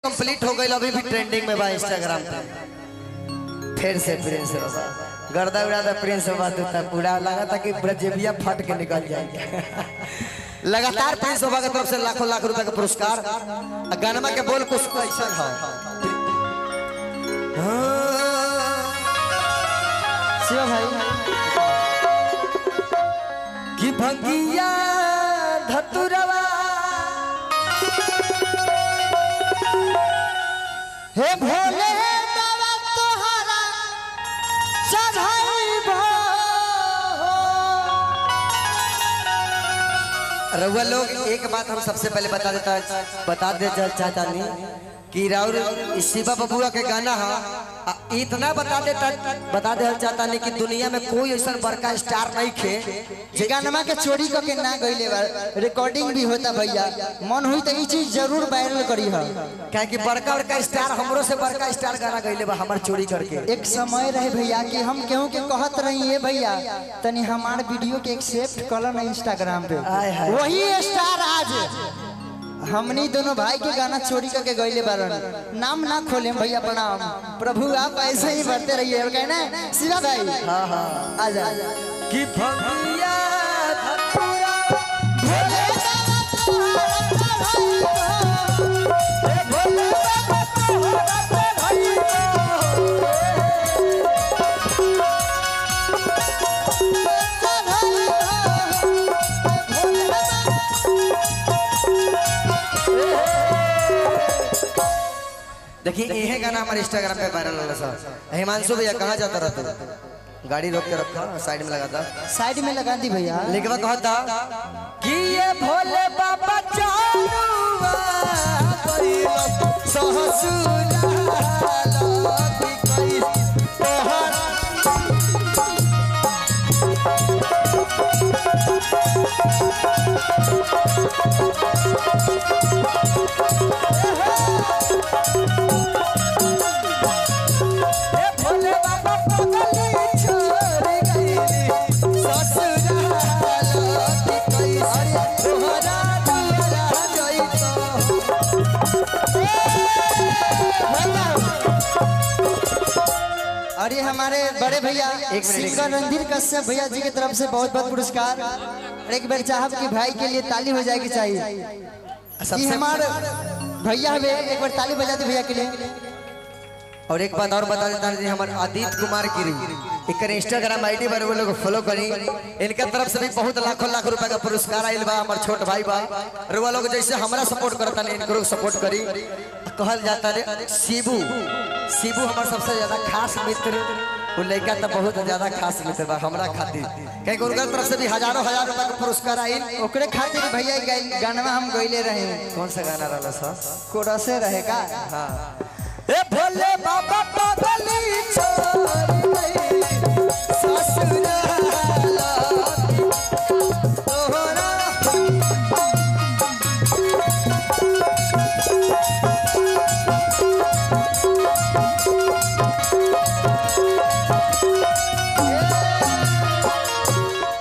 Complete हो गई, अभी भी ट्रेंडिंग में बा इंस्टाग्राम पे। फिर से प्रिंस बाबा गर्दा उड़ा था, प्रिंस बाबा देता पूरा लगा था कि ब्रजेबिया फट के निकल जाएगा। लगातार प्रिंस बाबा की तरफ से लाखों लाख रुपए का पुरस्कार। गाना के बोल कुछ ऐसा है। शिवा भाई कि भंगिया धतुरवा हे भोले बाबा तोहरा चढ़ाइबो। रउआ लोग एक बात हम सबसे पहले बता दे चाहता नहीं कि राउर शिवा बबुआ के गाना है इतना बता दे चाहता नहीं कि दुनिया में कोई ऐसा बड़का स्टार नहीं खे जे गाना के चोरी करके ना गईले बा। रिकॉर्डिंग भी होता भैया, मन हुई तो ई चीज जरूर वायरल करी है, काहे कि बड़का बड़का स्टार हमरो से बड़का स्टार गाना गईले बा हमर चोरी करके। एक समय रहे भैया कि हम केहू के कहत रही है भैया तनी हमार वीडियो के एक्सेप्ट कर ना इंस्टाग्राम पे, वही स्टार आज हमनी दोनों भाई के गाना चोरी करके गईले बारन। नाम ना खोले भैया, प्रणाम प्रभु आप ऐसे ही बढ़ते रहिए। कहना शिवा भाई हाँ हाँ आजा कि भंगिया धतूरा भोले बाबा तोहरा चढ़ाइबो, हे भोले बाबा तोहरा चढ़ाइबो, देखिए यह गाना हमारे इंस्टाग्राम पे वायरल हो रहा सर। हिमांशु भैया कहाँ जाता रहता, गाड़ी रोक के रखा साइड में लगा था, साइड में लगा दी भैया। लेकिन कहा था कि ये भोले बाबा चारुआ और ये हमारे बड़े भैया सिंगर रणधीर कश्यप भैया जी की तरफ से बहुत बहुत पुरस्कार। और एक बार चाहब कि भाई के लिए ताली हो जाएगी चाहिए। हमारे भैया हमें एक बार ताली बजा दे भैया के लिए। और एक बात और बता देता हूँ, हमारे आदित्य कुमार गिरी एक इंस्टाग्राम आईडी पर वो लोग फॉलो करी, इनके तरफ से भी बहुत लाखों लाख रुपए का पुरस्कार आयल बा। हमारे छोट भाई बा, रुआ लोग जैसे हमारा सपोर्ट करता नहीं इनको सपोर्ट करी। कहल जाता है शिबू, शिबू हमारे सबसे ज्यादा खास मित्र, वो लड़का तो बहुत ज्यादा खास मित्र बा हमरा खातिर, कहीं उनका तरफ से भी हजारों हजार रुपए का पुरस्कार आयल ओकरे खातिर भैया गाना हम गईले रहे। कौन सा गाना रहा सर? कोरसे रहे का? हाँ। ए भोले बाबा पागली छोड़ गई ससुराल तोहरा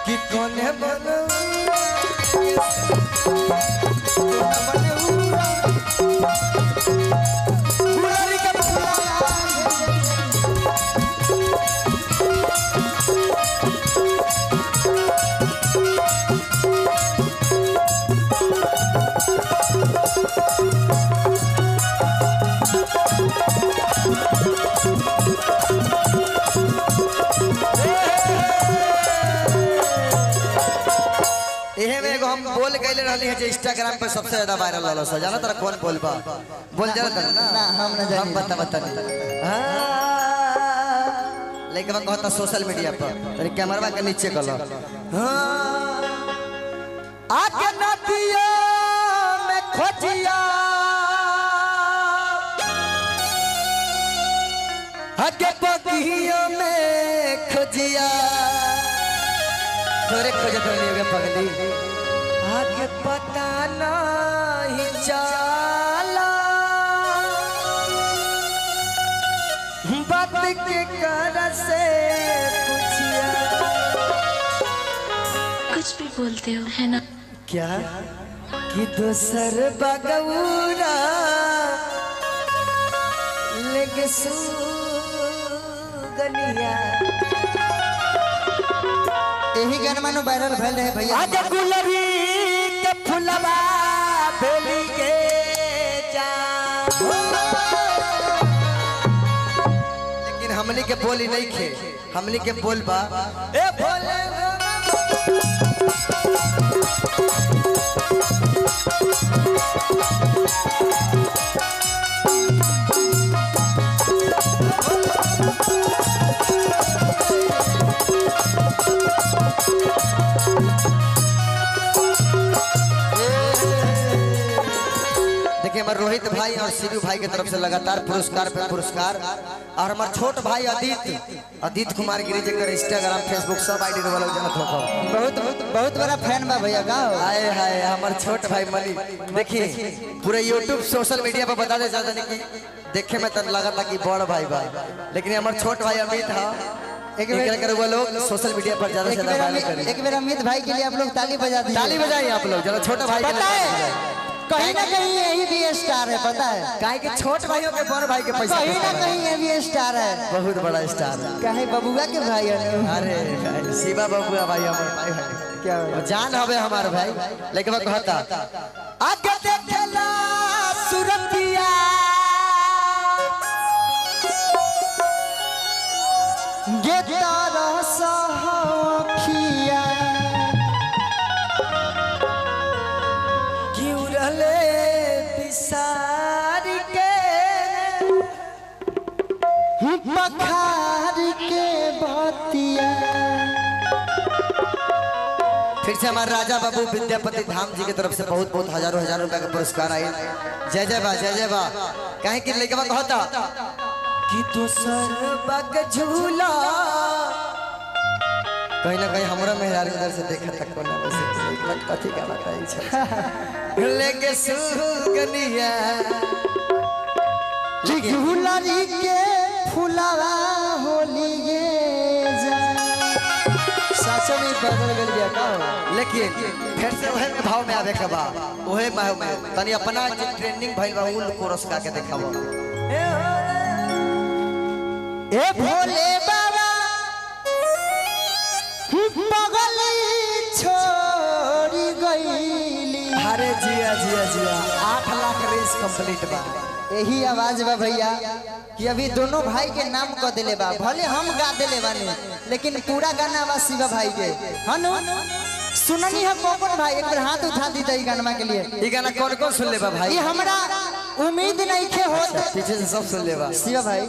कि कोने बनू हम बोल गए रहली है जे इंस्टाग्राम पे सबसे ज्यादा वायरल रहल सर। जाना तारा कौन बोल बा? बोल जाना तारा ना, हम ना जानी, हम बता बता नहीं। हां लेकिन कहता सोशल मीडिया पर तनी कैमरा के नीचे कलो। हां आके नदिया में खोजिया आके बगिया में खोजिया तोरे खोजत रहली पगली आगे पता नहीं चला बात के कर से पूछिया। कुछ भी बोलते हो है ना? क्या कि दोसर बगौरा लेके सुगनिया। यही गाना मानो वायरल भइल रहे भैया। आज गुलरी के फुलवा बेली के जा, लेकिन हमनी के बोली नहीं खे, हमनी के बोल बा ए भोले। देखिए हमारे रोहित भाई और शिवू भाई के तरफ से लगातार पुरस्कार पे पुरस्कार। और हमारे छोट भाई आदित्य कुमार गिरी जी के इंस्टाग्राम फेसबुक सब आईडी वाला जानत हो। बहुत बहुत बड़ा फैन बा भैया का। हाय हाय हमारे छोट भाई मनी देखिए पूरे यूट्यूब सोशल मीडिया पर बता दे ज्यादा नहीं कि देखे में तो लगा था कि बड़ भाई बा, लेकिन हमारे छोट भाई अमित है। एक बेर वो लोग सोशल मीडिया पर ज्यादा से ज्यादा वायरल करें। एक बेर अमित भाई के लिए आप लोग ताली बजा दीजिए। ताली बजाइए आप लोग जरा, छोटा भाई के लिए। कहीं ना कहीं यही भी स्टार है, पता है काहे कि छोट भाइयों के बड़ भाई के पैसा कहीं ना कहीं ये भी स्टार है, बहुत बड़ा स्टार है। कहीं बबुआ के भाई है। अरे भाई शिवा बबुआ भाई हमारे भाई भाई क्या जान हवे हमारे भाई। लेकिन वो कहता आगे देखला सुरतिया गे तारा सखिया क्यों रहले बिसार के पखार के बतिया। फिर से हमारे राजा बाबू विद्यापति धाम जी की तरफ से बहुत बहुत हजारों हजारों रुपए का पुरस्कार आए। जय जय बा, जय जय बा। कहे कि लेके कहता कि दोसर बग झूला कहीं ना कहीं हमरा मेहरारू उधर से देखा तक कोना वैसे एक बात कथी का बताई छै लेके सुगनिया गुलरी के फुलवा होली गे जा। साचो में बदल गेल बिया का। लेकिन फिर से ओहे भाव में आवे के बा, ओहे भाव में तनी अपना जे ट्रेंडिंग भइल बा उन कोरस गा के देखाबो। ए भोले बाबा बगली छोड़ी गईली। अरे जिया जिया जिया 8 लाख रेस कंप्लीट बा। यही आवाज बा भैया कि अभी दोनों भाई के नाम क दिले बा, भले हम गा दिले बानी लेकिन पूरा गाना बा शिवा भाई के। हनु सुननी है कौन कौन भाई एक बार हाथ उठा दी ई गाना के लिए। ई गाना कौन कौन सुन ले बा भाई? ये हमरा उम्मीद नहीं खे होत। पीछे से सब सुन ले बा शिवा भाई।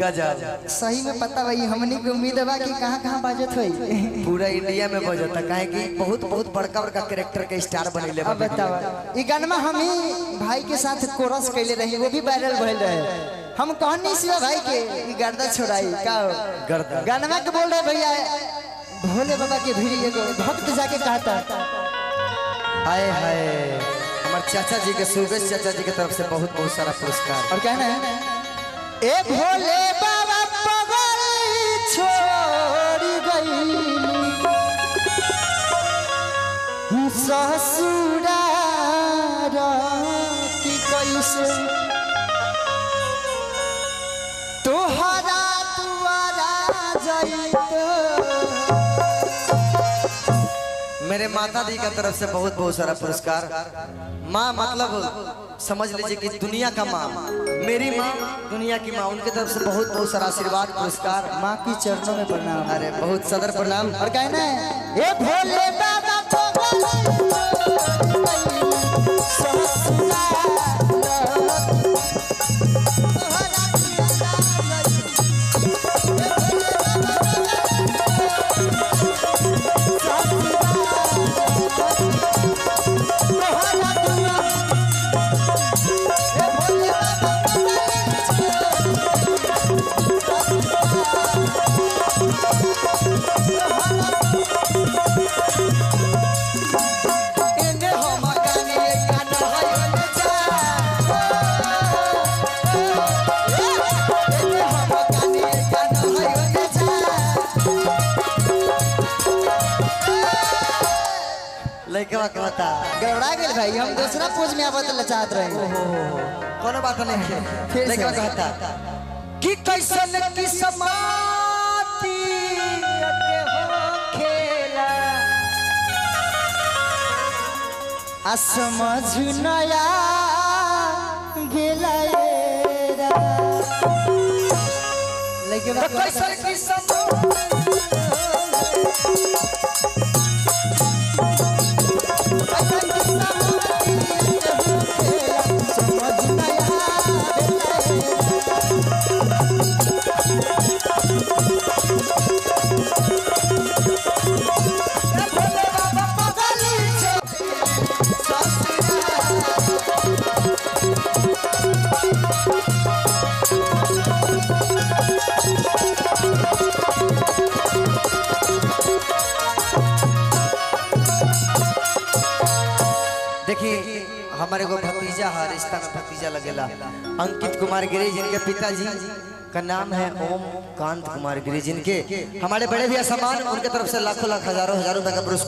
गजब सही में पता भाई हमनी के उम्मीद बा कि कहां कहां बाजत होई। पूरा इंडिया में बजता, काहे कि बहुत बहुत बड़का बड़का कैरेक्टर के स्टार बनले बा। अब बतावा ई गाना हम ही भाई के साथ कोरस कैले रही, वो भी वायरल भइल रहे। हम कहनी शिवा भाई के ई गर्दा छोड़ाई का गर्दा गाना के बोल रहे भैया भोले बाबा के भीड़ एगो भक्त जाके कहता। हाय हाय हमारे चाचा जी के सुबेश चाचा जी के तरफ से बहुत बहुत सारा पुरस्कार। और कहना है ए भोले बाबा पगल छोड़ गई ससुरार की कैसे तोहरा दुआरा जाई। मेरे माता जी का तरफ से बहुत बहुत सारा पुरस्कार। माँ मतलब समझ लीजिए कि दुनिया का माँ, मेरी माँ दुनिया की माँ, उनके तरफ से बहुत बहुत सारा आशीर्वाद पुरस्कार। माँ की चरणों में प्रणाम। अरे बहुत सदर प्रणाम। और कहना है ए भोले बाबा कहता गड़बड़ा गेल भाई, हम दूसरा पोज में आवत चाहत रहे। कोनो बात नहीं है। फिर कहता कि कैसन किस्मती के हो खेला आ समझ नया बेलाएरा लेकिन तो कैसन किस्मत समझ नया बेलाएरा भोले बाबा पगली छे देखिए हमारे को भतीजा है, रिश्ता में भतीजा लगेला, अंकित कुमार गिरी, जिनके पिताजी का नाम है ओम कांत कुमार गिरी, जिनके हमारे बड़े भैया समान, उनके तरफ से लाखों लाख हजारों हजारों रुपए का पुरस्कार।